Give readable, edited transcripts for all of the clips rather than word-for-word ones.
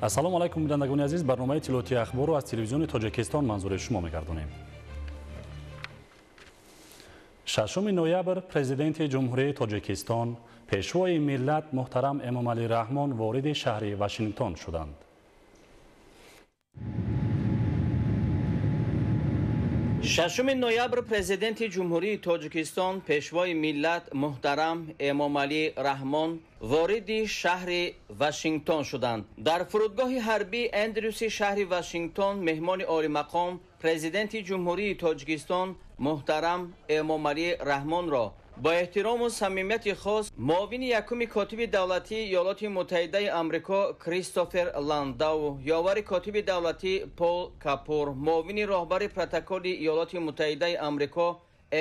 Ассалому алайкум, бинандагони азиз. Барномаи иттилоотии ахборро аз телевизиони Тоҷикистон манзури шумо мегардонем. 6 ноябр Президенти Ҷумҳурии Тоҷикистон, Пешвои миллат муҳтарам Эмомалӣ Раҳмон вориди шаҳри Вашингтон шуданд. 6 ноябр Президенти Ҷумҳурии Тоҷикистон, Пешвои миллат муҳтарам Эмомалӣ Раҳмон вориди шаҳри Вашингтон шуданд. Дар фурудгоҳи ҳарбии Эндрюси шаҳри Вашингтон меҳмони олимақом Президенти Ҷумҳурии Тоҷикистон муҳтарам Эмомалӣ Раҳмонро бо эҳтирому самимияти хос муовини якуми котиби давлатии Иёлоти Муттаҳидаи Амрико Кристофер Ландау, ёвари котиби давлатӣ Пол Капур, муовини роҳбари протоколи Иёлоти Муттаҳидаи Амрико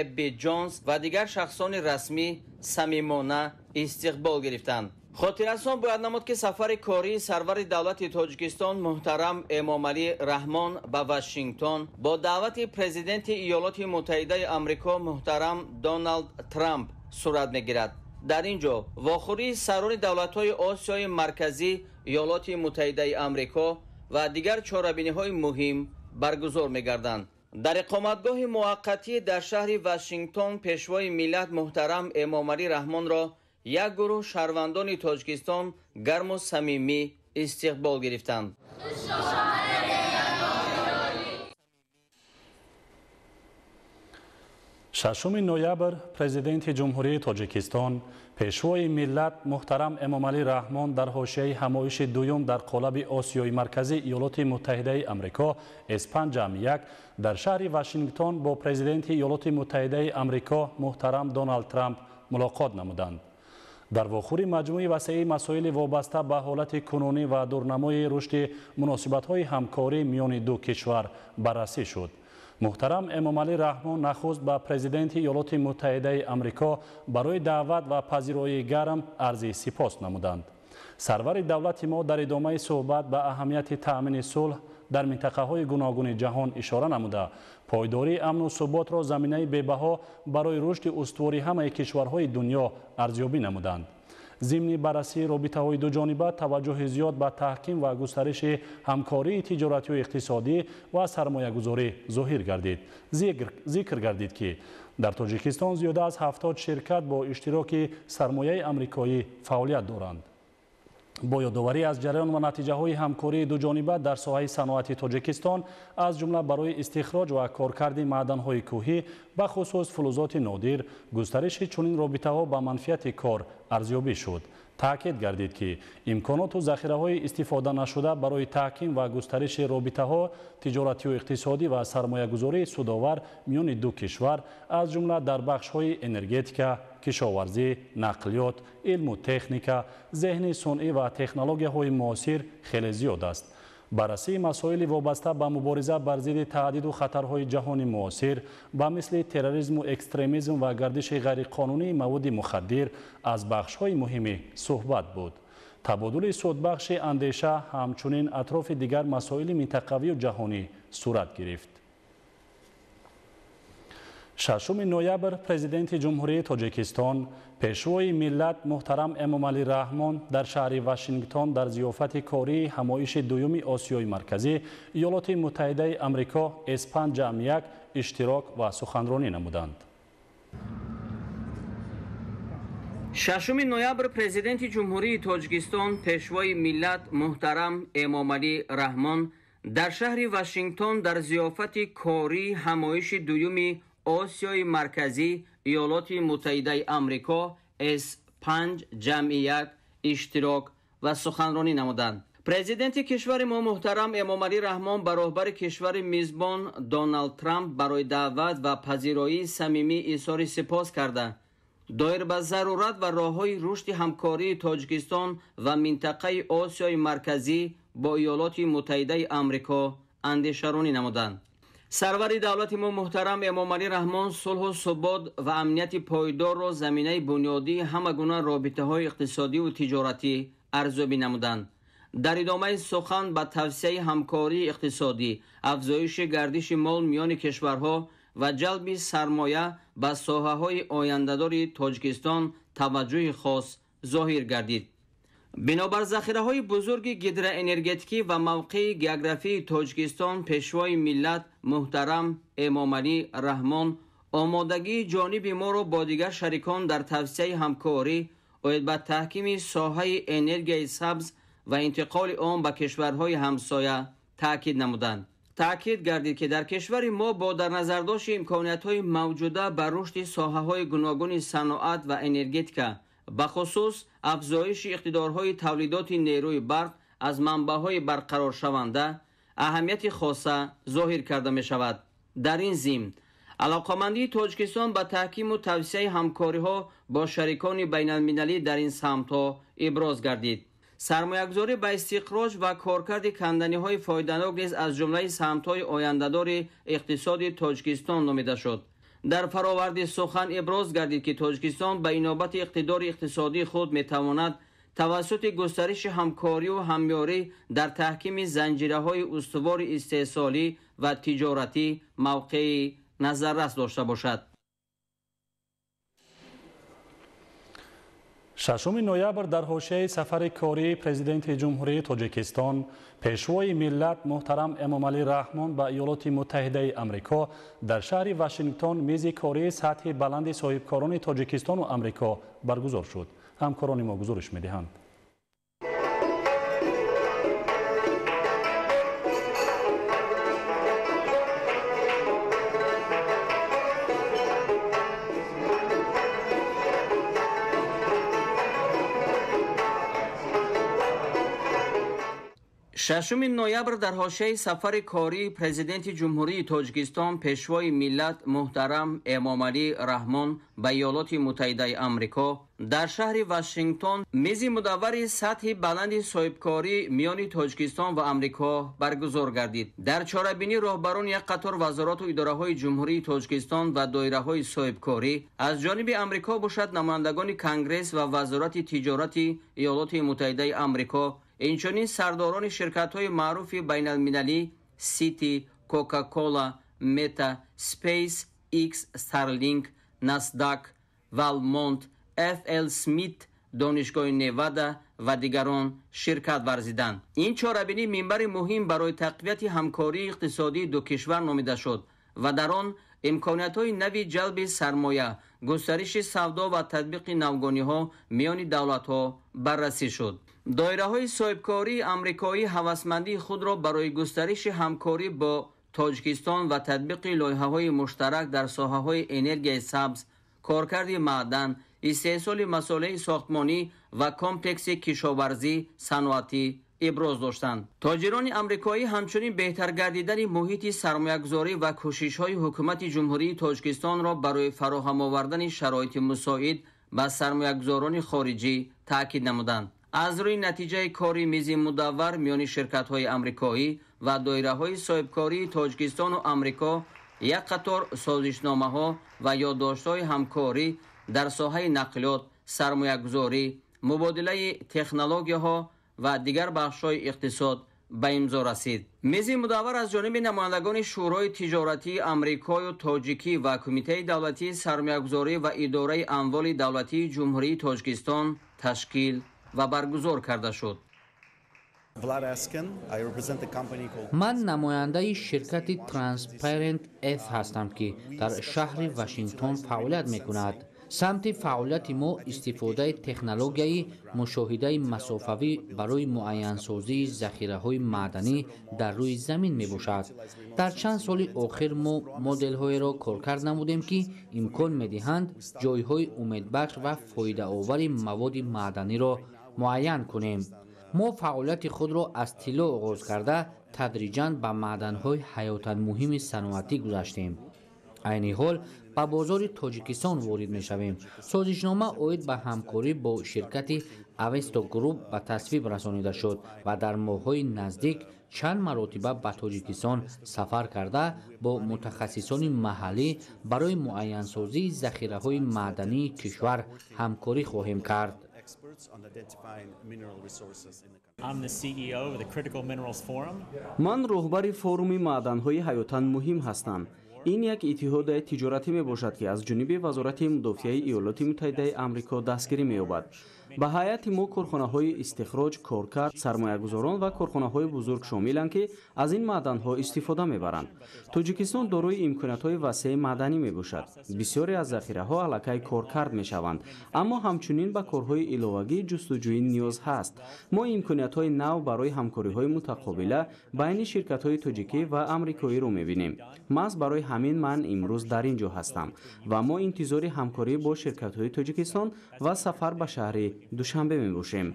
Эбби Ҷонс ва дигар шахсони расмӣ самимона истиқбол гирифтанд. Хотиррасон бояд намуд, ки сафари кории сарвари давлати Тоҷикистон муҳтарам Эмомалӣ Раҳмон ба Вашингтон бо даъвати Президенти Иёлоти Муттаҳидаи Амрико муҳтарам Доналд Трамп сурат мегирад. Дар ин ҷо вохӯрии сарони давлатҳои Осиёи Марказӣ, Иёлоти Муттаҳидаи Амрико ва дигар чорабиниҳои муҳим баргузор мегарданд. Дар иқоматгоҳи муваққатӣ дар шаҳри Вашингтон Пешвои миллат муҳтарам Эмомалӣ Раҳмонро як гурӯҳ шаҳрвандони Тоҷикистон гарму самимӣ истиқбол гирифтанд. 6 ноябр Президенти Ҷумҳурии Тоҷикистон, Пешвои миллат муҳтарам Эмомалӣ Раҳмон дар ҳошияи ҳамоиши дуюм дар қолаби Осиёи Марказӣ Иёлоти Муттаҳидаи Амрико С5+1 дар шаҳри Вашингтон бо Президенти Иёлоти Муттаҳидаи Амрико муҳтарам Доналд Трамп мулоқот намуданд. Дар вохӯри маҷмӯи васеи масоили вобаста ба ҳолати кунунӣ ва дурнамои рушди муносибатҳои ҳамкорӣ миёни ду кишвар баррасӣ шуд. Муҳтарам Эмомалӣ Раҳмон нахуст ба Президенти Иёлоти Муттаҳидаи Амрико барои даъват ва пазироии гарм арзи сипос намуданд. Сарвари давлати мо дар идомаи суҳбат ба аҳамияти таъмини сулҳ дар минтақаҳои гуногуни ҷаҳон ишора намуда, пойдории амну суботро заминаи бебаҳо барои рушди устувори ҳамаи кишварҳои дунё арзёбӣ намуданд. Зимни баррасии робитаҳои дуҷониба таваҷҷӯҳи зиёд ба таҳким ва густариши ҳамкории тиҷоратию иқтисодӣ ва сармоягузорӣ зоҳир гардид. Зикр гардид, ки дар Тоҷикистон зиёда аз 70 ширкат бо иштироки сармояи амрикоӣ фаъолият доранд. Бо ёдоварӣ аз ҷараён ва натиҷаҳои ҳамкории дуҷониба дар соҳаи саноати Тоҷикистон, аз ҷумла барои истихроҷ ва коркарди маъданҳои кӯҳӣ, бахусус фулузоти нодир, густариши чунин робитаҳо ба манфиати кор арзёбӣ шуд. Таъкид гардид, ки имконоту захираҳои истифода нашуда барои таҳким ва густариши робитаҳо тиҷоратию иқтисодӣ ва сармоягузории судовар миёни ду кишвар, аз ҷумла дар бахшҳои энергетика, кишоварзӣ, нақлиёт, илму техника, зеҳни сунъӣ ва технологияҳои муосир хеле зиёд аст. Баррасии масоили вобаста ба мубориза бар зидди таҳдиду хатарҳои ҷаҳони муосир ба мисли терроризму экстремизм ва гардиши ғайриқонунии маводи мухаддир аз бахшҳои муҳими суҳбат буд. Табодули судбахши андеша ҳамчунин атрофи дигар масоили минтақавию ҷаҳонӣ сурат гирифт. 6 ноябр Президенти Ҷумҳурии Тоҷикистон, Пешвои миллат муҳтарам Эмомалӣ Раҳмон дар шаҳри Вашингтон дар зиёфати кории ҳамоиши дуюми Осиёи Марказӣ Иёлоти Муттаҳидаи Амрико С5+1 иштирок ва суханронӣ намуданд. 6 ноябр Президенти Ҷумҳурии Тоҷикистон, Пешвои миллат муҳтарам Эмомалӣ Раҳмон дар шаҳри Вашингтон дар зиёфати кории ҳамоиши дуюми Осиёи Марказӣ Иёлоти Муттаҳидаи Амрико С5+1 иштирок ва суханронӣ намуданд. Президенти кишвари мо муҳтарам Эмомалӣ Раҳмон ба роҳбари кишвари мизбон Доналд Трамп барои даъват ва пазироии самимӣ изҳори сипос карда, доир ба зарурат ва роҳҳои рушди ҳамкории Тоҷикистон ва минтақаи Осиёи Марказӣ бо Иёлоти Муттаҳидаи Амрико андешаронӣ намуданд. Сарвари давлати мо муҳтарам Эмомалӣ Раҳмон сулҳу субот ва амнияти пойдорро заминаи бунёдии ҳама гуна робитаҳои иқтисодиву тиҷоратӣ арзёбӣ намуданд. Дар идомаи сухан ба тавсияи ҳамкории иқтисодӣ, афзоиши гардиши мол миёни кишварҳо ва ҷалби сармоя ба соҳаҳои ояндадори Тоҷикистон таваҷҷӯҳи хос зоҳир гардид. Бинобар захираҳои бузурги гидроэнергетикӣ ва мавқеи географии Тоҷикистон, Пешвои миллат муҳтарам Эмомалӣ Раҳмон омодагии ҷониби моро бо дигар шарикон дар тавсияи ҳамкорӣ оид ба таҳкими соҳаи энергияи сабз ва интиқоли он ба кишварҳои ҳамсоя таъкид намуданд. Таъкид гардид, ки дар кишвари мо бо дар назардошти имкониятҳои мавҷуда ба рушди соҳаҳои гуногуни саноат ва энергетика, бахусус афзоиши иқтидорҳои тавлидоти нерӯи барқ аз манбаъҳои барқароршаванда аҳамияти хоса зоҳир карда мешавад. Дар ин зимн алоқамандии Тоҷикистон ба таҳкиму тавсияи ҳамкориҳо бо шарикони байналмилалӣ дар ин самтҳо иброз гардид. Сармоягузорӣ ба истиқроҷ ва коркарди канданиҳои фоиданок низ аз ҷумлаи самтҳои ояндадори иқтисоди Тоҷикистон номида шуд. Дар фароварди сухан иброз гардид, ки Тоҷикистон ба инобати иқтидори иқтисодии худ метавонад тавассути густариши ҳамкорию ҳамёрӣ дар таҳкими занҷираҳои устувори истеҳсолӣ ва тиҷоратӣ мавқеи назаррас дошта бошад. 6 ноябр дар ҳошияи сафари кории Президенти Ҷумҳурии Тоҷикистон, Пешвои миллат муҳтарам Эмомалӣ Раҳмон ба Иёлоти Муттаҳидаи Амрико дар шаҳри Вашингтон мизи кории сатҳи баланди соҳибкорони Тоҷикистону Амрико баргузор шуд. Ҳамкорони мо гузориш медиҳанд. 6 ноябр дар ҳошияи сафари кории Президенти Ҷумҳурии Тоҷикистон, Пешвои миллат муҳтарам Эмомалӣ Раҳмон ба Иёлоти Муттаҳидаи Амрико дар шаҳри Вашингтон мизи мудаввари сатҳи баланди соҳибкорӣ миёни Тоҷикистон ва Амрико баргузор гардид. Дар чорабинӣ роҳбарони як қатор вазорату идораҳои Ҷумҳурии Тоҷикистон ва доираҳои соҳибкорӣ, аз ҷониби Амрико бошад намояндагони Конгресс ва Вазорати тиҷорати Иёлоти Муттаҳидаи Амрико, инчунин сардорони ширкатҳои маъруфи байналмилалӣ Сити, Кока-Кола, Мета, Space X, Starlink, Nasdaq, Walmart, FL Smith, Донишгоҳи Невада ва дигарон ширкат варзиданд. Ин чорабинӣ минбари муҳим барои тақвияти ҳамкории иқтисодии ду кишвар номида шуд ва дар он имкониятҳои нави ҷалби сармоя, густариши савдо ва татбиқи навгониҳо миёни давлатҳо баррасӣ шуд. Доираҳои соҳибкории амрикоӣ ҳавасмандии худро барои густариши ҳамкорӣ бо Тоҷикистон ва татбиқи лоиҳаҳои муштарак дар соҳаҳои энергияи сабз, коркарди маъдан, истеҳсоли масолеҳи сохтмонӣ ва комплекси кишоварзӣ саноатӣ иброз доштанд. Тоҷирони амрикоӣ ҳамчунин беҳтар гардидани муҳити сармоягузорӣ ва кӯшишҳои ҳукумати Ҷумҳурии Тоҷикистонро барои фароҳам овардани шароити мусоид ба сармоягузорони хориҷӣ таъкид намуданд. Аз рӯи натиҷаи кори мизи мудаввар миёни ширкатҳои амрикоӣ ва доираҳои соҳибкории Тоҷикистону Амрико як қатор созишномаҳо ва ёддоштҳои ҳамкорӣ дар соҳаи нақлиёт, сармоягузорӣ, мубодилаи технологияҳо ва дигар бахшҳои иқтисод ба имзо расид. Мизи мудаввар аз ҷониби намояндагони Шӯрои тиҷоратии Амрикою Тоҷикӣ ва Кумитаи давлатии сармоягузорӣ ва идораи амволи давлатии Ҷумҳурии Тоҷикистон ташкил ва баргузор карда шуд. Ман намояндаи ширкати Transparent Earth ҳастам, ки дар шаҳри Вашингтон фаъолият мекунад. Самти фаъолияти мо истифодаи технологияи мушоҳидаи масофавӣ барои муайянсозии захираҳои маъданӣ дар рӯи замин мебошад. Дар чанд соли охир мо моделҳоеро коркард намудем, ки имкон медиҳанд ҷойҳои умедбахш ва фоидаовари маводи маъданиро муайян кунем. Мо фаъолияти худро аз тилло оғоз карда, тадриҷан ба маъданҳои ҳаётан муҳими саноатӣ гузаштем. Айни ҳол ба бозори Тоҷикистон ворид мешавем. Созишнома оид ба ҳамкорӣ бо ширкати Авесто Груп ба тасвиб расонида шуд ва дар моҳҳои наздик чанд маротиба ба Тоҷикистон сафар карда бо мутахассисони маҳаллӣ барои муайянсозии захираҳои маъдании кишвар ҳамкорӣ хоҳем кард. Ман роҳбари форуми маъданҳои ҳаётан муҳим ҳастам. Ин як иттиҳодияи тиҷоратӣ мебошад, ки аз ҷониби Вазорати мудофиаи Иёлоти Муттаҳидаи Амрико дастгирӣ меёбад. Ба ҳайати мо корхонаҳои истихроҷ, коркард, сармоягузорон ва корхонаҳои бузург шомиланд, ки аз ин маъданҳо истифода мебаранд. Тоҷикистон дорои имкониятҳои васеи маъданӣ мебошад. Бисёре аз захираҳо аллакай коркард мешаванд, аммо ҳамчунин ба корҳои иловагии ҷустуҷӯӣ ниёз ҳаст. Мо имкониятҳои нав барои ҳамкориҳои мутақобила байни ширкатҳои тоҷикӣ ва амрикоиро мебинем. Маҳз барои ҳамин ман имрӯз дар ин ҷо ҳастам ва мо интизори ҳамкорӣ бо ширкатҳои Тоҷикистон ва сафар ба шаҳри Душанбе мебошем.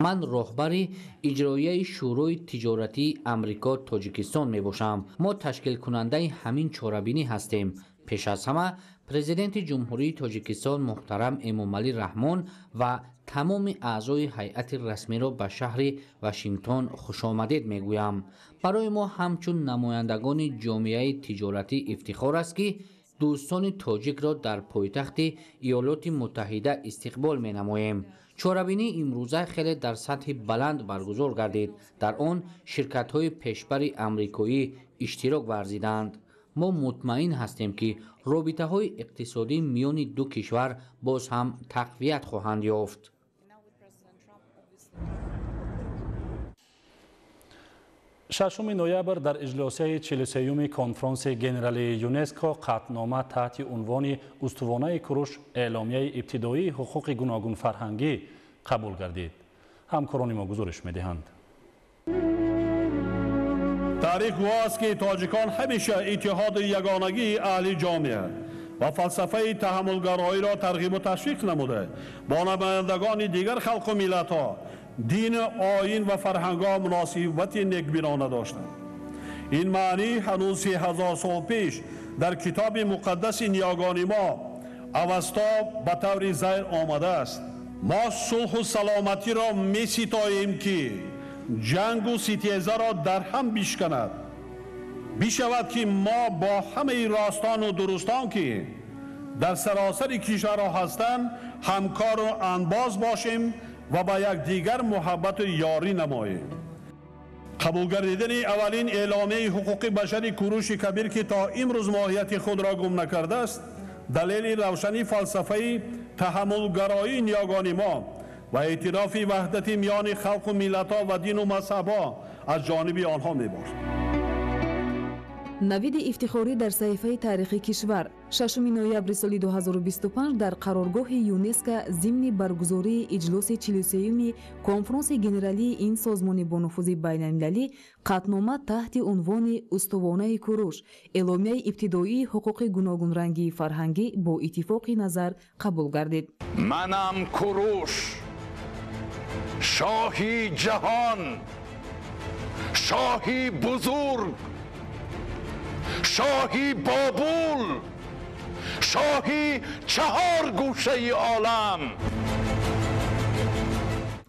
Ман роҳбари иҷроияи Шӯрои тиҷоратии Амрико Тоҷикистон мебошам. Мо ташкилкунандаи ҳамин чорабинӣ ҳастем. Пеш аз ҳама Президенти Ҷумҳурии Тоҷикистон муҳтарам Эмомалӣ Раҳмон ва тамоми аъзои ҳайати расмиро ба шаҳри Вашингтон хушомадед мегӯям. Барои мо ҳамчун намояндагони ҷомеаи тиҷоратӣ ифтихор аст, ки дӯстони тоҷикро дар пойтахти Иёлоти Муттаҳида истиқбол менамоем. Чорабинии имрӯза хеле дар сатҳи баланд баргузор гардид. Дар он ширкатҳои пешбари амрикоӣ иштирок варзиданд. Мо мутмаин ҳастем, ки робитаҳои иқтисодӣ миёни ду кишвар боз ҳам тақвият хоҳанд ёфт. 6 ноябр дар иҷлосияи 43-юми конфронси генералии ЮНЕСКО қатънома таҳти унвони «Устувонаи Куруш эъломияи ибтидоии ҳуқуқи гуногунфарҳангӣ» қабул гардид. Ҳамкорони мо гузориш медиҳанд. Таърих гувоҳ аст, ки тоҷикон ҳамеша иттиҳоди ягонагии аҳли ҷомеа ва фалсафаи таҳаммулгароиро тарғибу ташвиқ намуда, бо намояндагони дигар халқу миллатҳо, дину оин ва фарҳангҳо муносибати некбинона доштанд. Ин маънӣ ҳанӯз 3000 сол пеш дар китоби муқаддаси ниёгони мо Авасто ба таври зайр омадааст. Мо сулҳу саломатиро меситоем, ки ҷангу ситезаро дар ҳам бишканад. Бишавад, ки мо бо ҳамаи ростону дурустон, ки дар саросари кишварҳо ҳастанд, ҳамкору анбоз бошем ва ба якдигар муҳаббату ёрӣ намоем. Қабул гардидани аввалин эъломияи ҳуқуқи башари Куруши Кабир, ки то имрӯз моҳияти худро гум накардааст, далели равшани фалсафаи таҳаммулгароии ниёгони мо ва эътирофи ваҳдати миёни халқу миллатҳо ва дину мазҳабҳо аз ҷониби онҳо мебошад. Навиди ифтихорӣ дар саҳифаи таърихи кишвар. 6 ноябри соли 2025 дар қароргоҳи ЮНЕСКО зимни баргузории иҷлоси 43-юми конфронси генералии ин созмони бонуфузи байналмилалӣ қатънома таҳти унвони «Устувонаи Куруш эъломияи ибтидоии ҳуқуқи гуногунрангии фарҳангӣ» бо иттифоқи назар қабул гардид. Манам Куруш, шоҳи ҷаҳон, шоҳи бузург, шоҳи Бобул, шоҳи чаҳор гӯшаи олам.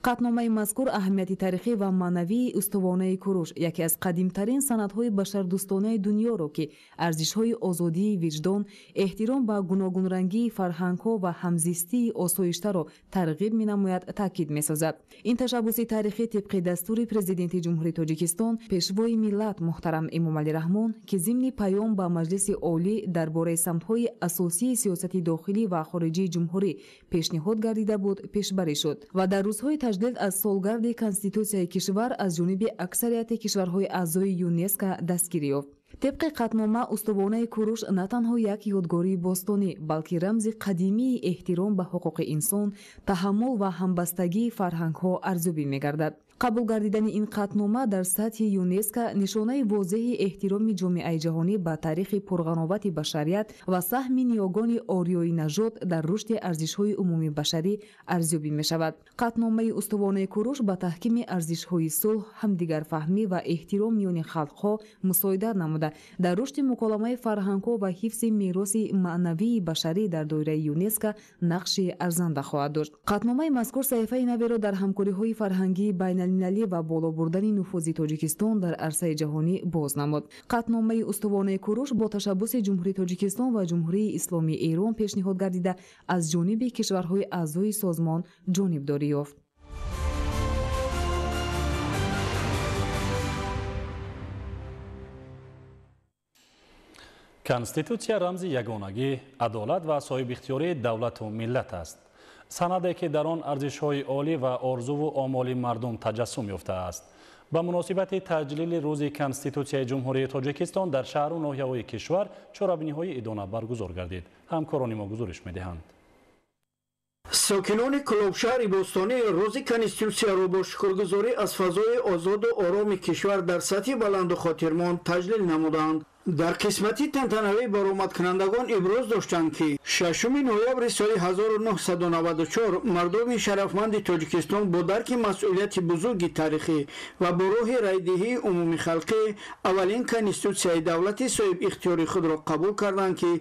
Қатъномаи мазкур аҳамияти таърихӣ ва маънавии устувонаи Куруш, яке аз қадимтарин санадҳои башардӯстонаи дунёро, ки арзишҳои озодии виҷдон, эҳтиром ба гуногунрангии фарҳангҳо ва ҳамзистии осоиштаро тарғиб менамояд, таъкид месозад. Ин ташаббуси таърихӣ тибқи дастури Президенти Ҷумҳурии Тоҷикистон, Пешвои миллат муҳтарам Эмомалӣ Раҳмон, ки зимни паём ба Маҷлиси Олӣ дар бораи самтҳои асосии сиёсати дохилӣ ва хориҷии ҷумҳурӣ пешниҳод гардида буд, пешбарӣ шуд ва дар рӯзҳои таҷлил аз солгарди Конститутсияи кишвар аз ҷониби аксарияти кишварҳои аъзои ЮНЕСКО дастгирӣ ёфт. Тибқи қатънома, устувонаи Куруш на танҳо як ёдгории бостонӣ, балки рамзи қадимии эҳтиром ба ҳуқуқи инсон, таҳаммул ва ҳамбастагии фарҳангҳо арзёбӣ мегардад. Қабул гардидани ин қатънома дар сатҳи ЮНЕСКО нишонаи возеҳи эҳтироми ҷомеаи ҷаҳонӣ ба таърихи пурғановати башарият ва саҳми ниёгони ориёи нажод дар рушди арзишҳои умумибашарӣ арзёбӣ мешавад. Қатъномаи устувонаи Куруш ба таҳкими арзишҳои сулҳ, ҳамдигарфаҳмӣ ва эҳтиром миёни халқҳо мусоидат намуда, дар рушди муколамаи фарҳангҳо ва ҳифзи мероси маънавии башарӣ дар доираи ЮНЕСКО нақши арзанда хоҳад дошт. Қатъномаи мазкур саҳифаи наверо дар ҳамкориҳои фарҳангии байналмилалӣ ва боло бурдани нуфузи Тоҷикистон дар арсаи ҷаҳонӣ боз намуд. Қатъномаи устувонаи Куруш бо ташаббуси Ҷумҳурии Тоҷикистон ва Ҷумҳурии Исломии Эрон пешниҳод гардида, аз ҷониби кишварҳои аъзои созмон ҷонибдорӣ ёфт. Конститутсия рамзи ягонагӣ, адолат ва соҳибихтиёрии давлату миллат аст. Санаде ки дар он арзишҳои олӣ ва орзуву омоли мардум таҷассум ёфтааст. Ба муносибати таҷлили рӯзи Конститутсияи Ҷумҳурии Тоҷикистон дар шаҳру ноҳияҳои кишвар чорабиниҳои идона баргузор гардид. Ҳамкорони мо гузориш медиҳанд. Сокинони Кӯлобшаҳри бостонӣ рӯзи Конститутсияро бо шукргузорӣ аз фазои озоду ороми кишвар дар сатҳи баланду хотирмон таҷлил намуданд. Дар қисмати тантанавӣ баромадкунандагон иброз доштанд, ки 6 ноябри соли 1994 мардуми шарафманди Тоҷикистон бо дарки масъулияти бузурги таърихӣ ва бо роҳи райдиҳии умумихалқӣ аввалин Конститутсияи давлати соҳибихтиёри худро қабул карданд, ки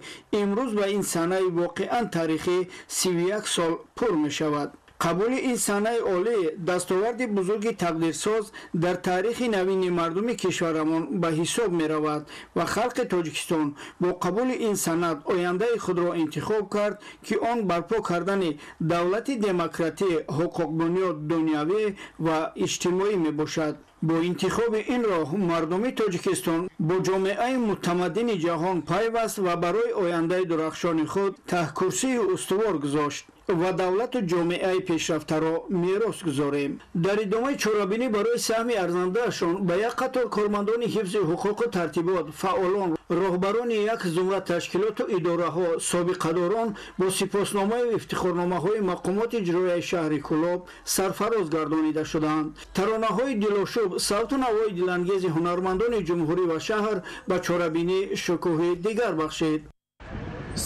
имрӯз ба ин санаи воқеан таърихӣ 31 сол пур мешавад. Қабули ин санаи олӣ дастоварди бузурги тақдирсоз дар таърихи навини мардуми кишварамон ба ҳисоб меравад ва халқи Тоҷикистон бо қабули ин санад ояндаи худро интихоб кард, ки он барпо кардани давлати демократӣ, ҳуқуқбунёд, дунявӣ ва иҷтимоӣ мебошад. Бо интихоби ин роҳ мардуми Тоҷикистон бо ҷомеаи мутамаддини ҷаҳон пайваст ва барои ояндаи дурахшони худ таҳкурсии устувор гузошт ва давлату ҷомеаи пешрафтаро мерос гузорем. Дар идомаи чорабинӣ барои саҳми арзандаашон ба як қатор кормандони ҳифзи ҳуқуқу тартибот, фаъолон, роҳбарони як зумра ташкилоту идораҳо, собиқадорон бо сипосномаю ифтихорномаҳои мақомоти иҷроияи шаҳри Кӯлоб сарфароз гардонида шуданд. Таронаҳои дилошӯб, савту навои дилангези ҳунармандони ҷумҳурӣ ва шаҳр ба чорабинӣ шукӯҳи дигар бахшид.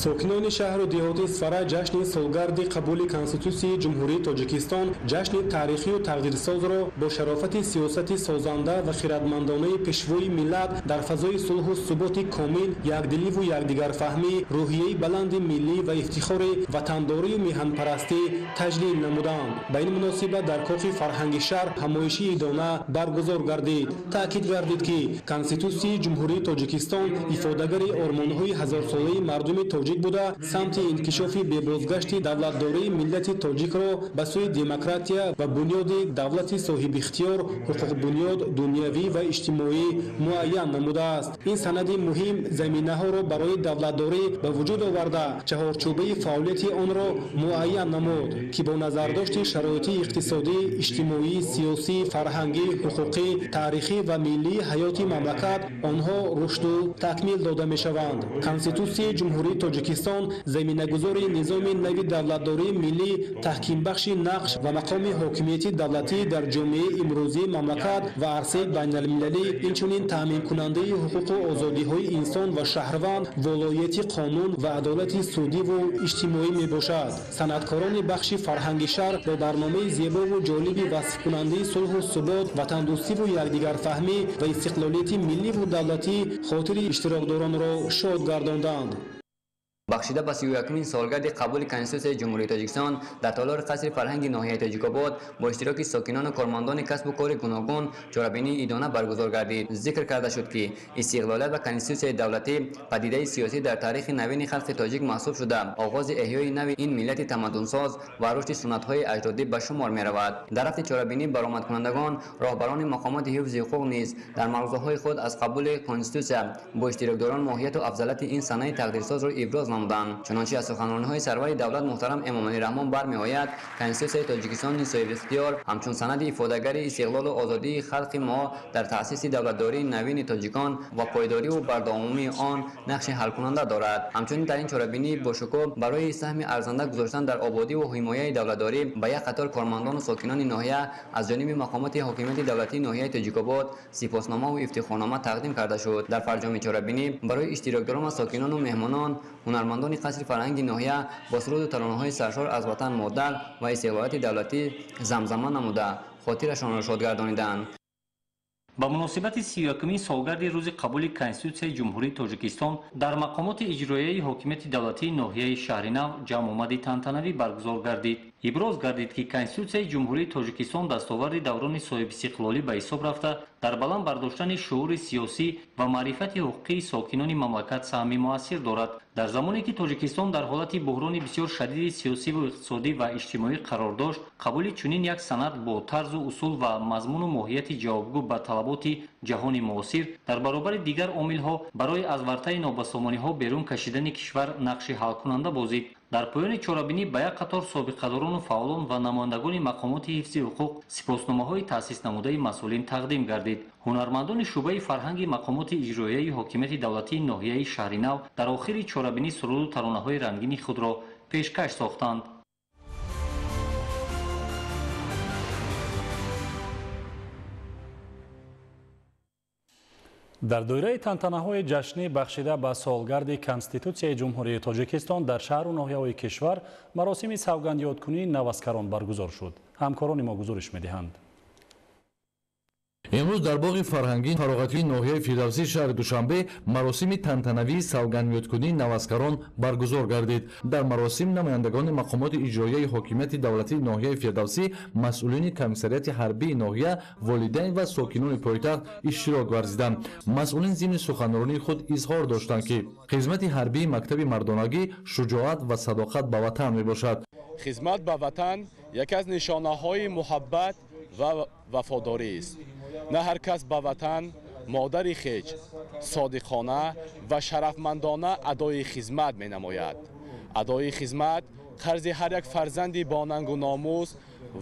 Сокинони шаҳру деҳоти Исфара ҷашни солгарди қабули Конститутсияи Ҷумҳурии Тоҷикистон, ҷашни таърихию тақдирсозро бо шарофати сиёсати созанда ва хиратмандонаи пешвои миллат дар фазои сулҳу суботи комил, якдиливу якдигарфаҳмӣ, рӯҳияи баланди миллӣ ва ифтихори ватандорию меҳанпарастӣ таҷлил намуданд. Ба ин муносибат дар кохи фарҳанги шаҳр ҳамоиши идона баргузор гардид. Таъкид гардид, ки Конститутсияи Ҷумҳурии Тоҷикистон ифодагари ормонҳои ҳазорсолаи мардуми тоҷик буда, самти инкишофи бебозгашти давлатдории миллати тоҷикро ба сӯи демократия ва бунёди давлати соҳибихтиёр, ҳуқуқбунёд, дунявӣ ва иҷтимоӣ муайян намудааст. Ин санади муҳим заминаҳоро барои давлатдорӣ ба вуҷуд оварда, чаҳорчӯбаи фаъолияти онро муайян намуд, ки бо назардошти шароити иқтисодӣ, иҷтимоӣ, сиёсӣ, фарҳангӣ, ҳуқуқӣ, таърихӣ ва миллии ҳаёти мамлакат онҳо рушду такмил дода мешаванд. Конститутсияи Ҷумҳурии Тоҷикистон заминагузори низоми нави давлатдории миллӣ, таҳкимбахши нақш ва мақоми ҳокимияти давлатӣ дар ҷомеаи имрӯзии мамлакат ва арсаи байналмилалӣ, инчунин таъминкунандаи ҳуқуқу озодиҳои инсон ва шаҳрванд, волоияти қонун ва адолати судиву иҷтимоӣ мебошад. Санъаткорони бахши фарҳанги шаҳр бо барномаи зебову ҷолиби васфкунандаи сулҳу субот, ватандӯстиву якдигарфаҳмӣ ва истиқлолияти милливу давлатӣ хотири иштирокдоронро шод гардонданд. Бахшида ба 31-мин солгарди қабули Конститутсияи Ҷумҳурии Тоҷикистон дар толори қасри фарҳанги ноҳияи Тоҷикобод бо иштироки сокинону кормандони касбу кори гуногун чорабинии идона баргузор гардид. Зикр карда шуд, ки истиқлолият ва Конститутсияи давлатӣ падидаи сиёсӣ дар таърихи навини халқи тоҷик маҳсуб шуда, оғози эҳёи нави ин миллати тамаддунсоз ва рушди суннатҳои аҷдодӣ ба шумор меравад. Дар рафти чорабинӣ баромадкунандагон, роҳбарони мақомоти ҳифзи ҳуқуқ низ дар мавзӯъҳои худ аз қабули Конститутсия бо иштирокдорон моҳияту афзалияти ин санаи тақдирсозро иброз намуданд. Чунончи аз суханрониҳои сарвари давлат муҳтарам Эмомалӣ Раҳмон бармеояд, Конститутсияи Тоҷикистони соҳибихтиёр ҳамчун санади ифодагари истиқлолу озодии халқи мо дар таъсиси давлатдории навини тоҷикон ва пойдориву бардавомии он нақши ҳалкунанда дорад. Ҳамчунин дар ин чорабинӣ бошукӯҳ барои саҳми арзанда гузоштан дар ободиву ҳимояи давлатдорӣ ба як қатор кормандону сокинони ноҳия аз ҷониби мақомоти ҳокимияти давлатии ноҳияи Тоҷикобод сипосномаву ифтихорнома тақдим карда шуд. Дар фарҷоми чорабинӣ барои иштирокдорон ва сокинону меҳмонон ҳунармандони қасри фарҳанги ноҳия бо суруду таронаҳои саршор аз ватан модар ва истиқлолияти давлатӣ замзама намуда, хотирашонро шод гардониданд. Ба муносибати 31-мин солгарди рӯзи қабули Конститутсияи Ҷумҳурии Тоҷикистон дар мақомоти иҷроияи ҳокимияти давлатии ноҳияи Шаҳринав ҷамъомади тантанавӣ баргузор гардид. Иброз гардид, ки Конститутсияи Ҷумҳурии Тоҷикистон дастоварди даврони соҳибистиқлолӣ ба ҳисоб рафта, Дар баланд бардоштани шуури сиёсӣ ва маърифати ҳуқуқии сокинони мамлакат саҳми муассир дорад. Дар замоне ки Тоҷикистон дар ҳолати буҳрони бисёр шадиди сиёсиву иқтисодӣ ва иҷтимоӣ қарор дошт, қабули чунин як санад бо тарзу усул ва мазмуну моҳияти ҷавобгӯ ба талаботи ҷаҳони муосир дар баробари дигар омилҳо барои аз вартаи нобасомониҳо берун кашидани кишвар нақши ҳалкунанда бозид. Дар поёни чорабинӣ ба як қатор собиқадорону фаъолон ва намояндагони мақомоти ҳифзи ҳуқуқ сипосномаҳои таъсиснамудаи масъулин тақдим гардид. Ҳунармандони шӯъбаи фарҳанги мақомоти иҷроияи ҳокимияти давлатии ноҳияи Шаҳринав дар охири чорабинӣ суруду таронаҳои рангини худро пешкаш сохтанд. Дар доираи тантанаҳои ҷашнӣ бахшида ба солгарди Конститутсияи Ҷумҳурии Тоҷикистон дар шаҳру ноҳияҳои кишвар маросими савгандёдкунии наваскарон баргузор шуд. Ҳамкорони мо гузориш медиҳанд. Имрӯз дар боғи фарҳангии фароғатии ноҳияи Фирдавсии шаҳри Душанбе маросими тантанавии савгандёдкунии наваскарон баргузор гардид. Дар маросим намояндагони мақомоти иҷроияи ҳокимияти давлатии ноҳияи Фирдавсӣ, масъулини комиссариати ҳарбии ноҳия, волидайн ва сокинони пойтахт иштирок варзиданд. Масъулин зимни суханронии худ изҳор доштанд, ки хизмати ҳарбии мактаби мардонагӣ шуҷоат ва садоқат ба ватан мебошад. Хизмат ба ватан яке аз нишонаҳои муҳаббат ва вафодорист. На ҳар кас ба ватан модари хеч содиқона ва шарафмандона адои хизмат менамояд. Адои хизмат қарзи ҳар як фарзанди бонангу номус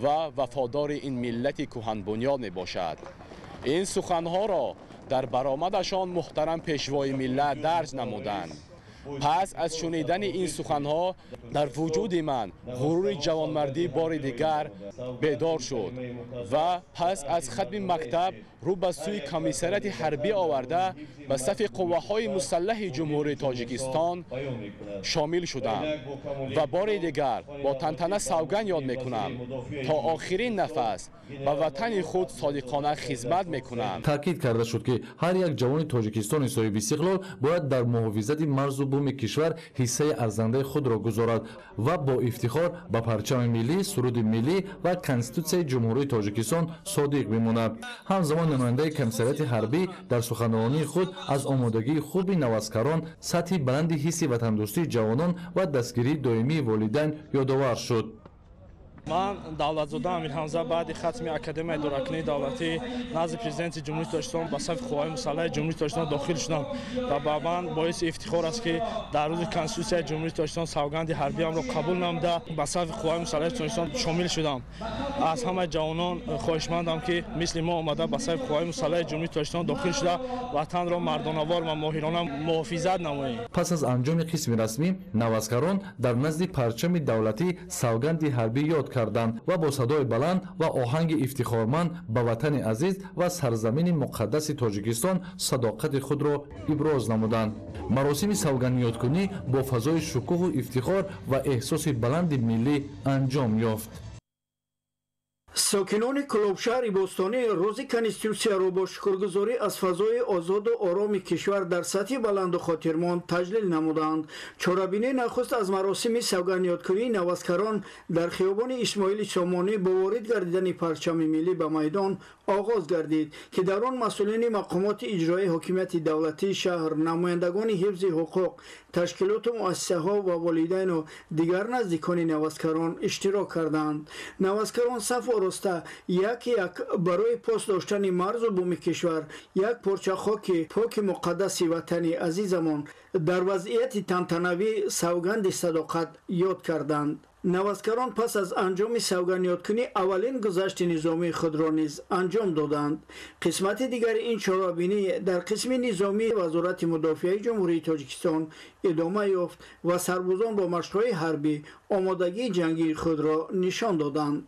ва вафодори ин миллати кӯҳанбунёд мебошад. Ин суханҳоро дар баромадашон муҳтарам пешвои миллат дарҷ намуданд. Пас аз шунидани ин суханҳо дар вуҷуди ман ғурури ҷавонмардӣ бори дигар бедор шуд ва пас аз хатми мактаб рӯ ба сӯи комиссариати ҳарбӣ оварда ба сафи қувваҳои мусаллаҳи Ҷумҳурии Тоҷикистон шомил шудам ва бори дигар бо тантана савганд ёд мекунам, то охирин нафас ба ватани худ содиқона хизмат мекунам. Таъкид карда шуд, ки ҳар як ҷавони Тоҷикистони соҳиби истиқлол бояд дар муҳофизати марзу буми кишвар ҳиссаи арзандаи худро гузорад ва бо ифтихор ба парчами миллӣ, суруди миллӣ ва Конститутсияи Ҷумҳурии Тоҷикистон содиқ бимонад. Ҳамзамон намояндаи комиссариати ҳарбӣ дар суханронии худ аз омодагии хуби наваскарон, сатҳи баланди ҳисси ватандӯстии ҷавонон ва дастгирии доимии волидайн ёдовар шуд. Ман Давлатзода Амирҳамза баъди хатми Академияи идоракунии давлатӣ назди Президенти Ҷумҳурии Тоҷикистон ба сафи қувваҳои мусаллаҳи Ҷумҳурии Тоҷикистон дохил шудам ва ба ман боиси ифтихор аст, ки дар рӯзи Конститутсияи Ҷумҳурии Тоҷикистон савганди ҳарбиамро қабул намуда ба сафи қувваҳои мусаллаҳи Тоҷикистон шомил шудам. Аз ҳамаи ҷавонон хоҳишмандам, ки мисли мо омада ба сафи қувваҳои мусаллаҳи Ҷумҳурии Тоҷикистон дохил шуда ватанро мардонавор ва моҳирона муҳофизат намоем. Пас аз анҷоми қисми расмӣ наваскарон дар назди парчами давлатӣ савганди ҳарбӣ ёд карданд ва бо садои баланд ва оҳанги ифтихорманд ба ватани азиз ва сарзамини муқаддаси Тоҷикистон садоқати худро иброз намуданд. Маросими савгандёдкунӣ бо фазои шукӯҳу ифтихор ва эҳсоси баланди миллӣ анҷом ёфт. Сокинони Кӯлобшаҳри бостонӣ рӯзи Конститутсияро бо шукргузорӣ аз фазои озоду ороми кишвар дар сатҳи баланду хотирмон таҷлил намуданд. Чорабинии нахуст аз маросими савгандёдкунии наваскарон дар хиёбони Исмоили Сомонӣ бо ворид гардидани парчами миллӣ ба майдон оғоз гардид, ки дар он масъулини мақомоти иҷроии ҳокимияти давлатии шаҳр, намояндагони ҳифзи ҳуқуқ, ташкилоту муассисаҳо ва волидайну дигар наздикони наваскарон иштирок карданд. Наваскарон саф ороста як як барои пос доштани марзу буми кишвар, як порча хоки поки муқаддаси ватани азизамон дар вазъияти тантанавӣ савганди садоқат ёд карданд. Наваскарон пас аз анҷоми савгандёдкунӣ аввалин гузашти низомии худро низ анҷом доданд. Қисмати дигари ин чорабинӣ дар қисми низомии Вазорати мудофиаи Ҷумҳурии Тоҷикистон идома ёфт ва сарбозон бо машқҳои ҳарбӣ омодагии ҷангии худро нишон доданд.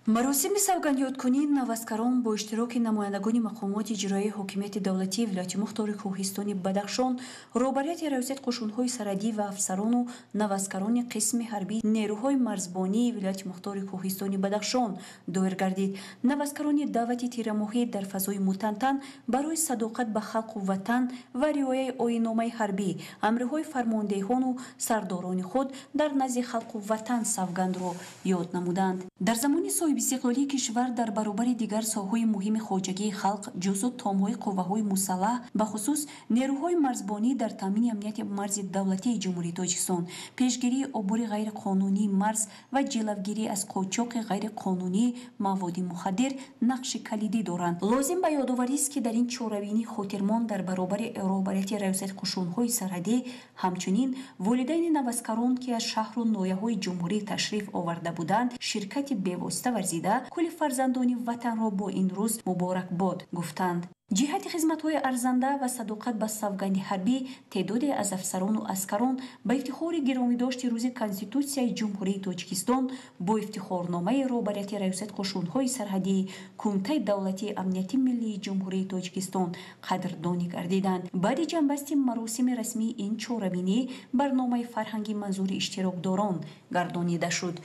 Маросими савгандёдкунии наваскарон бо иштироки намояндагони мақомоти иҷроияи ҳокимияти давлатии вилояти мухтори Кӯҳистони Бадахшон, роҳбарияти раёсати қӯшунҳои сарҳадӣ ва афсарону наваскарони қисми ҳарбии нерӯҳои марзбонии вилояти мухтори Кӯҳистони Бадахшон доир гардид. Наваскарони даъвати тирамоҳӣ дар фазои мутантан барои садоқат ба халқу ватан ва риояи оинномаи ҳарбӣ, амриҳои фармондеҳону сардорони худ дар назди халқу ватан савгандро ёд намуданд. Дар замони соҳиби Соҳибистиқлолии кишвар дар баробари дигар соҳаҳои муҳими хоҷагии халқ, ҷузъу томҳои қувваҳои мусаллаҳ, бахусус нерӯҳои марзбонӣ дар таъмини амнияти марзи давлатии Ҷумҳурии Тоҷикистон, пешгирии убури ғайриқонунии марз ва ҷилавгирӣ аз қочоқи ғайриқонунии маводи мухаддир нақши калидӣ доранд. Лозим ба ёдоварист, ки дар ин чорабинии хотирмон дар баробари роҳбарияти Раёсати қушунҳои сарҳадӣ, ҳамчунин волидайни наваскарон, ки аз шаҳру ноҳияҳои ҷумҳурӣ ташриф оварда буданд, ширкати бевосита варзида, кулли фарзандони ватанро бо ин рӯз муборакбод гуфтанд. Ҷиҳати хизматҳои арзанда ва садоқат ба савганди ҳарбӣ теъдоде аз афсарону аскарон ба ифтихори гиромидошти рӯзи Конститутсияи Ҷумҳурии Тоҷикистон бо ифтихорномаи роҳбарияти Раёсати қушунҳои сарҳадии Кумитаи давлатии амнияти миллии Ҷумҳурии Тоҷикистон қадрдонӣ гардиданд. Баъди ҷамъбасти маросими расмии ин чорабинӣ барномаи фарҳанги манзури иштирокдорон гардонида шуд.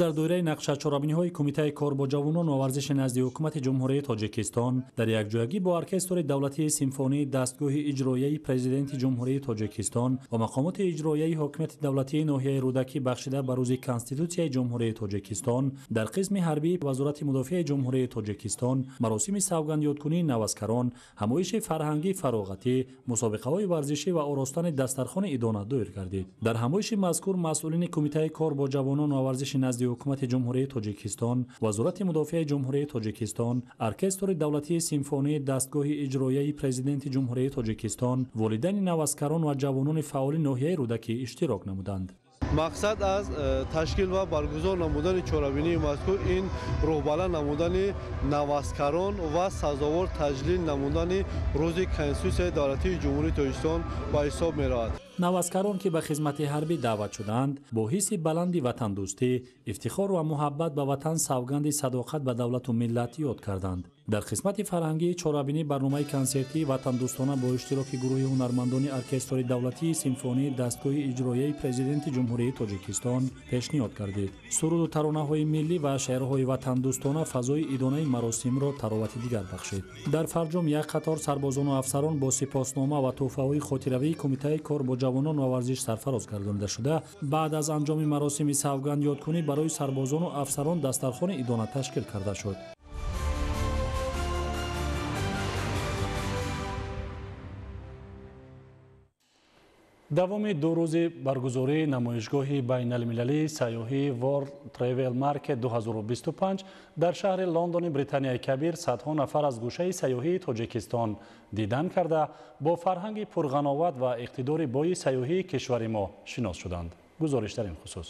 Дар доираи нақша чорабиниҳои Кумитаи кор бо ҷавонон ва варзиши назди Ҳукумати Ҷумҳурии Тоҷикистон дар якҷоягӣ бо Оркестри давлатии симфонии дастгоҳи иҷроияи Президенти Ҷумҳурии Тоҷикистон ва мақомоти иҷроияи ҳокимияти давлатии ноҳияи Рӯдакӣ бахшида ба рӯзи Конститутсияи Ҷумҳурии Тоҷикистон дар қисми ҳарбии Вазорати мудофиаи Ҷумҳурии Тоҷикистон маросими савгандёдкунии наваскарон, ҳамоиши фарҳангӣ фароғатӣ, мусобиқаҳои варзишӣ ва оростани дастархони идона доир гардид. Дар ҳамоиши мазкур масъулини Кумитаи кор бо ҷавонон ва варзиши назди Ҳукумати Ҷумҳурии Тоҷикистон, Вазорати мудофиаи Ҷумҳурии Тоҷикистон, Оркестри давлатии симфонии дастгоҳи иҷроияи Президенти Ҷумҳурии Тоҷикистон, волидайни наваскарон ва ҷавонони фаъоли ноҳияи Рӯдакӣ иштирок намуданд. Мақсад аз ташкил ва баргузор намудани чорабинии мазкур ин роҳбаланд намудани наваскарон ва сазовор таҷлил намудани рӯзи Конститутсияи давлатии Ҷумҳурии Тоҷикистон ба ҳисоб меравад. Наваскарон, ки ба хизмати ҳарбӣ даъват шуданд, бо ҳисси баланди ватандӯстӣ, ифтихор ва муҳаббат ба ватан савганди садоқат ба давлату миллат ёд карданд. Дар қисмати фарҳангии чорабинӣ барномаи консертии ватандӯстона бо иштироки гурӯҳи ҳунармандони Оркестри давлатии симфонии дастгоҳи иҷроияи Президенти Ҷумҳурии Тоҷикистон пешниҳод гардид. Суруду таронаҳои миллӣ ва шеърҳои ватандӯстона фазои идонаи маросимро таровати дигар бахшид. Дар фарҷом як қатор сарбозону афсарон бо сипоснома ва тӯҳфаҳои хотиравии Кумитаи кор бо ҷавонон ва варзиш сарфароз гардонида шуда, баъд аз анҷоми маросими савгандёдкунӣ барои сарбозону афсарон дастархони идона ташкил карда шуд. Давоми ду рӯзи баргузории намоишгоҳи байналмилалии сайёҳии World Travel Market 2025 дар шаҳри Лондони Британияи Кабир садҳо нафар аз гӯшаи сайёҳии Тоҷикистон дидан карда, бо фарҳанги пурғановат ва иқтидори бои сайёҳии кишвари мо шинос шуданд. Гузориш дар ин хусус.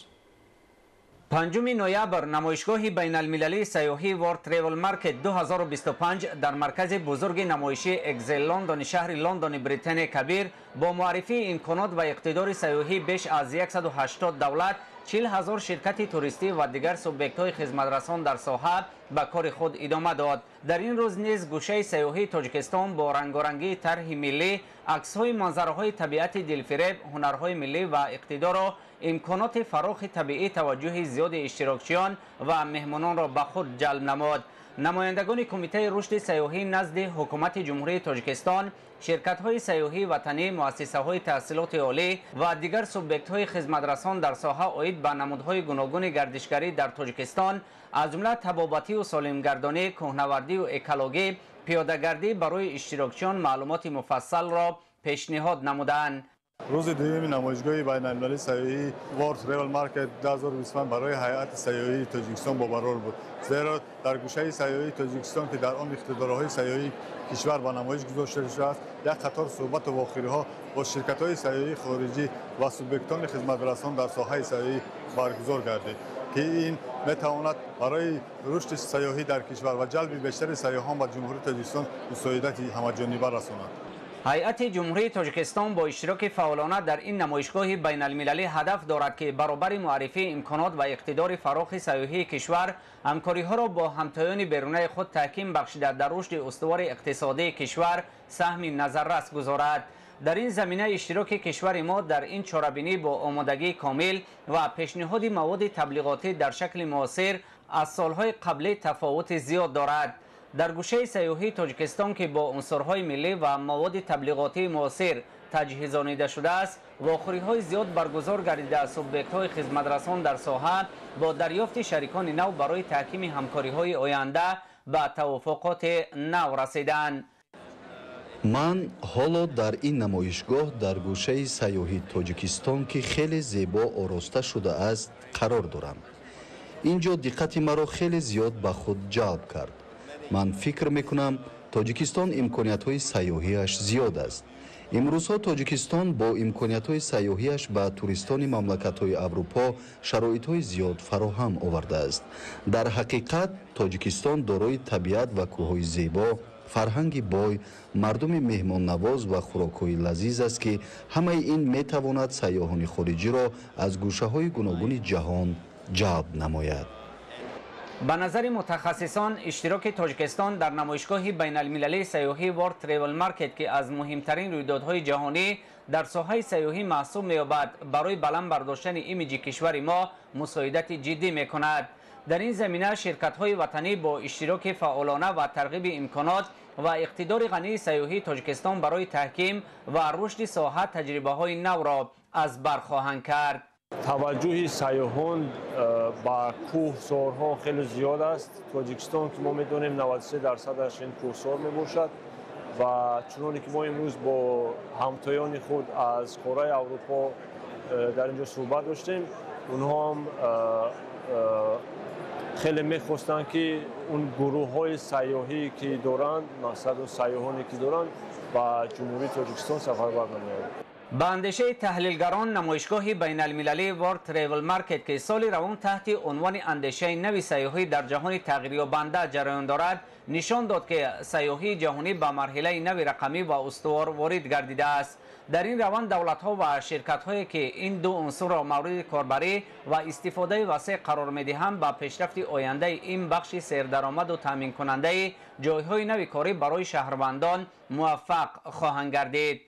5 ноябр намоишгоҳи байналмилалии сайёҳии World Travel Market 2025 дар маркази бузурги намоишии Экзел Лондони шаҳри Лондони Британияи Кабир бо муаррифии имконот ва иқтидори сайёҳӣ беш аз 180 давлат, 40 000 ширкати туристӣ ва дигар субъектҳои хизматрасон дар соҳа ба кори худ идома дод. Дар ин рӯз низ гӯшаи сайёҳии Тоҷикистон бо рангорангии тарҳи миллӣ, аксҳои манзараҳои табиати дилфиреб, ҳунарҳои миллӣ ва иқтидору имконоти фарохи табиӣ таваҷҷӯҳи зиёди иштирокчиён ва меҳмононро ба худ ҷалб намуд. Намояндагони Кумитаи рушди сайёҳӣ назди Ҳукумати Ҷумҳурии Тоҷикистон, ширкатҳои сайёҳии ватанӣ, муассисаҳои таҳсилоти олӣ ва дигар субъектҳои хизматрасон дар соҳа оид ба намудҳои гуногуни гардишгарӣ дар Тоҷикистон, аз ҷумла табобатию солимгардонӣ, кӯҳнавардию экологӣ, пиёдагардӣ барои иштирокчиён маълумоти муфассалро пешниҳод намуданд. Рӯзи дуюми намоишгоҳи байналмилалии сайёҳии World Travel Market 2025 барои ҳайати сайёҳии Тоҷикистон бобарор буд. Зеро дар гӯшаи сайёҳии Тоҷикистон, ки дар он иқтидорҳои сайёҳии кишвар ба намоиш гузошта шудааст, як қатор суҳбату вохӯриҳо бо ширкатҳои сайёҳии хориҷӣ ва субъектони хизматрасон дар соҳаи сайёҳӣ баргузор гардид, ки ин метавонад барои рушди сайёҳӣ дар кишвар ва ҷалби бештари сайёҳон ба Ҷумҳурии Тоҷикистон мусоидати ҳамаҷониба расонад. Ҳайати Ҷумҳурии Тоҷикистон бо иштироки фаъолона дар ин намоишгоҳи байналмилалӣ ҳадаф дорад, ки баробари муаррифии имконот ва иқтидори фарохи сайёҳии кишвар ҳамкориҳоро бо ҳамтоёни берунаи худ таҳким бахшида дар рушди устувори иқтисодии кишвар саҳми назаррас гузорад. Дар ин замина иштироки кишвари мо дар ин чорабинӣ бо омодагии комил ва пешниҳоди маводи таблиғотӣ дар шакли муосир аз солҳои қаблӣ тафовути зиёд дорад. Дар гӯшаи сайёҳии Тоҷикистон, ки бо унсурҳои миллӣ ва маводи таблиғотии муосир таҷҳизонида шудааст, вохӯриҳои зиёд баргузор гардида, субъектҳои хизматрасон дар соҳа бо дарёфти шарикони нав барои таҳкими ҳамкориҳои оянда ба тавофуқоти нав расиданд. Ман ҳоло дар ин намоишгоҳ дар гӯшаи сайёҳии Тоҷикистон, ки хеле зебо ороста шудааст, қарор дорам. Ин ҷо диққати маро хеле зиёд ба худ ҷалб кард. Ман фикр мекунам, Тоҷикистон имкониятҳои сайёҳиаш зиёд аст. Имрӯзҳо Тоҷикистон бо имкониятҳои сайёҳиаш ба туристони мамлакатҳои Аврупо шароитҳои зиёд фароҳам овардааст. Дар ҳақиқат, Тоҷикистон дорои табиат ва кӯҳҳои зебо, фарҳанги бой, мардуми меҳмоннавоз ва хӯрокҳои лазиз аст, ки ҳамаи ин метавонад сайёҳони хориҷиро аз гӯшаҳои гуногуни ҷаҳон ҷалб намояд. Ба назари мутахассисон, иштироки Тоҷикистон дар намоишгоҳи байналмилалии сайёҳӣ World Travel Market, ки аз муҳимтарин рӯйдодҳои ҷаҳонӣ дар соҳаи сайёҳӣ маҳсуб меёбад, барои баланд бардоштани имиҷи кишвари мо мусоидати ҷиддӣ мекунад. Дар ин замина ширкатҳои ватанӣ бо иштироки фаъолона ва тарғиби имконот ва иқтидори ғании сайёҳии Тоҷикистон барои таҳким ва рушди соҳа таҷрибаҳои навро аз бар хоҳанд кард. Таваҷҷӯҳи сайёҳон ба кӯҳсорҳо хеле зиёд аст. Тоҷикистон, ки мо медонем, 93%-аш ин кӯҳсор мебошад ва чуноне ки мо имрӯз бо ҳамтоёни худ аз қораи Аврупо дар ин ҷо суҳбат доштем, онҳо ҳам хеле мехостанд, ки он гурӯҳҳои сайёҳӣ ки доранд, мақсаду сайёҳоне ки доранд, ба Ҷумҳурии Тоҷикистон сафарбар намоянд. Ба андешаи таҳлилгарон, намоишгоҳи байналмилалии World Travel Market, ки соли равон таҳти унвони андешаи нави сайёҳӣ дар ҷаҳони тағйирёбанда ҷараён дорад, нишон дод, ки сайёҳии ҷаҳонӣ ба марҳилаи нави рақамӣ ва устувор ворид гардидааст. Дар ин раванд давлатҳо ва ширкатҳое, ки ин ду унсурро мавриди корбарӣ ва истифодаи васеъ қарор медиҳанд, ба пешрафти ояндаи ин бахши сердаромаду таъминкунандаи ҷойҳои нави корӣ барои шаҳрвандон муваффақ хоҳанд гардид.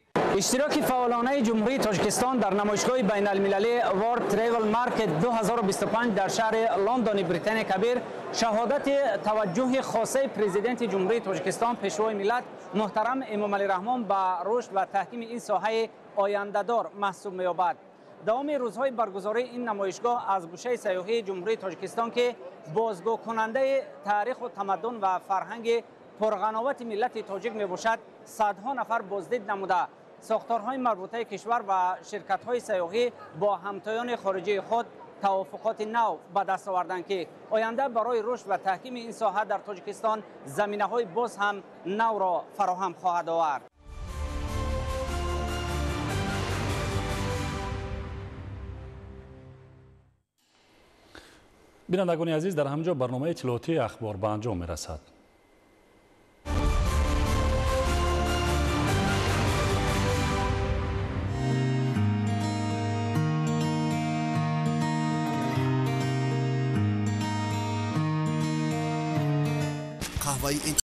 Иштироки фаъолонаи Ҷумҳурии Тоҷикистон дар намоишгоҳи байналмилалии World Travel Market 2025 дар шаҳри Лондони Британияи Кабир шаҳодати таваҷҷӯҳи хосаи Президенти Ҷумҳурии Тоҷикистон, Пешвои миллат муҳтарам Эмомалӣ Раҳмон ба рушд ва таҳкими ин соҳаи ояндадор маҳсуб меёбад. Давоми рӯзҳои баргузории ин намоишгоҳ аз гӯшаи сайёҳии Ҷумҳурии Тоҷикистон, ки бозгӯкунандаи таъриху тамаддун ва фарҳанги пурғановати миллати тоҷик мебошад, садҳо нафар боздид намуда, сохторҳои марбутаи кишвар ва ширкатҳои сайёҳӣ бо ҳамтоёни хориҷии худ тавофуқоти нав ба даст оварданд, ки оянда барои рушд ва таҳкими ин соҳа дар Тоҷикистон заминаҳои боз ҳам навро фароҳам хоҳад овард. Бинандагони азиз, дар ҳамин ҷо барномаи иттилоотии ахбор ба анҷом мерасад. Қаҳваи